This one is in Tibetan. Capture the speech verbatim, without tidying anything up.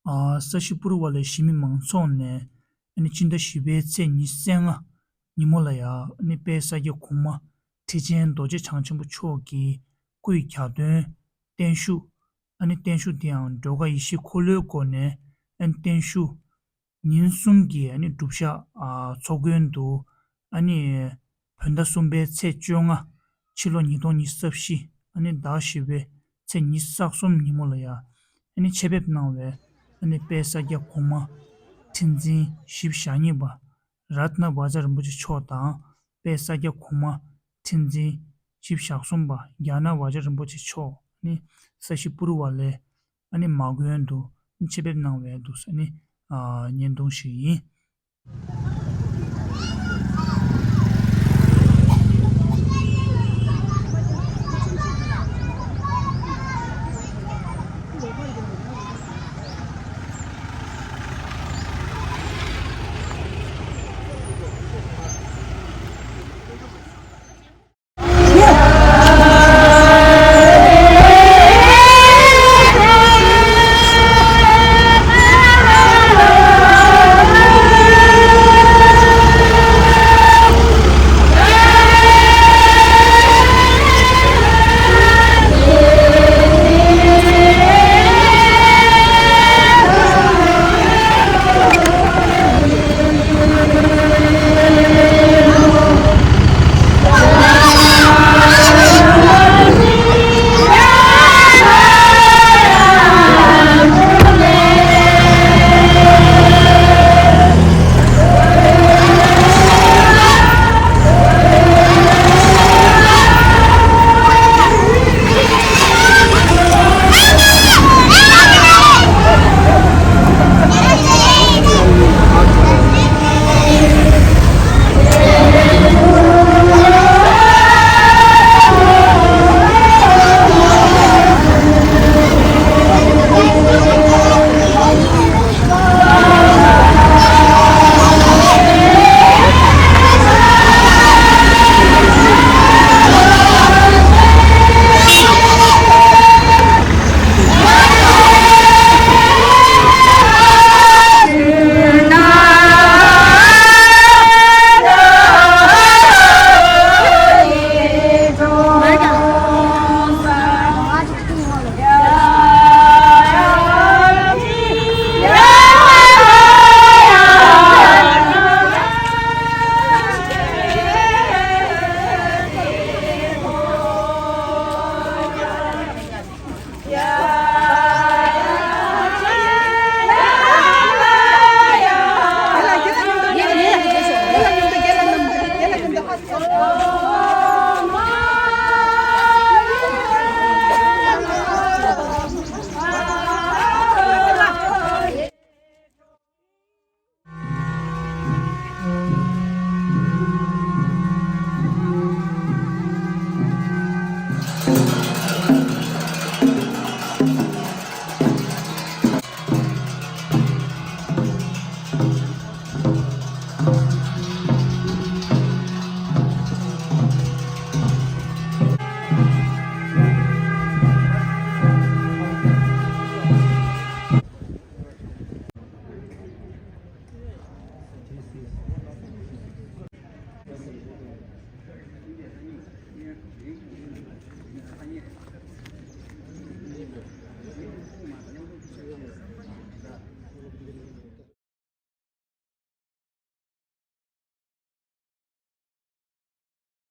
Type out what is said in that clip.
ཨ་ས་ཤི་པུ་རུ་ཝ་ལའི་གཞིས་མི་མང་ཚོགས་ནས་ཨ་ནི་སྤྱི་ཟླ་བཞི་པའི་ཚེས་ཉི་ཤུ་རྩ་ལྔ་ཉིན་མོ་ལ་ཡ་ཨ་ནི་དཔལ་ས་སྐྱ་གོང་མ་ཁྲི་ཆེན་རྡོ་རྗེ་འཆང་ཆེན་པོ་མཆོག་གི་སྐུའི་གྱ་སྟོན་བརྟན་བཞུགས། ཨ་ནི་བརྟན་བཞུགས་དེའང་སྒྲོལ་དཀར་ཡེ་ཤེས་འཁོར་ལོའི་སྒོ་ནས་ཨ་ནི་བརྟན་བཞུགས་ཉིན་གསུམ་གྱི་ཨ་ནི་སྒྲུབ་ཞག་ཨ་ཚོགས་མགོན་དུ་ཨ་ནི་བོད་ཟླ་གསུམ་པའི་ཚེས་བཅོ་ལྔ་ཕྱི་ལོ་ཉིས་སྟོང་ཉི་ཤུ་རྩ་བཞི་ཨ་ནི་ཟླ་བཞི་པའི་ཚེས་ཉི་ཤུ་རྩ་གསུམ་ཉིན་མོ་ལ་ཡ་ཨ་ནི་ཆེད་ཕེབས་གནང་བའི་ཨ་ནི་དཔལ་ས་སྐྱ་གོང་མ་ཁྲི་འཛིན་བཞི་བཅུ་ཞེ་གཉིས་པ་རཏྣ་བཛྲ་རིན་པོ་ཆེ་མཆོག་དང་དཔལ་ས་སྐྱ་གོང་མ་ཁྲི་འཛིན་བཞི་བཅུ་ཞེ་གསུམ་པ་རྒྱ་ནག་བཛྲ་རིན་པོ་ཆེ་མཆོག་ནི་ས་ཤི་པུ་རུ་ཝ་ལའི་ཨ་ནི་མ་དགོན་དུ་ཆེད་ཕེབས་གནང་བའི་འདུག་ས་ནི་ཨ་བརྙན་ཐུང་ཞིག་ཡིན།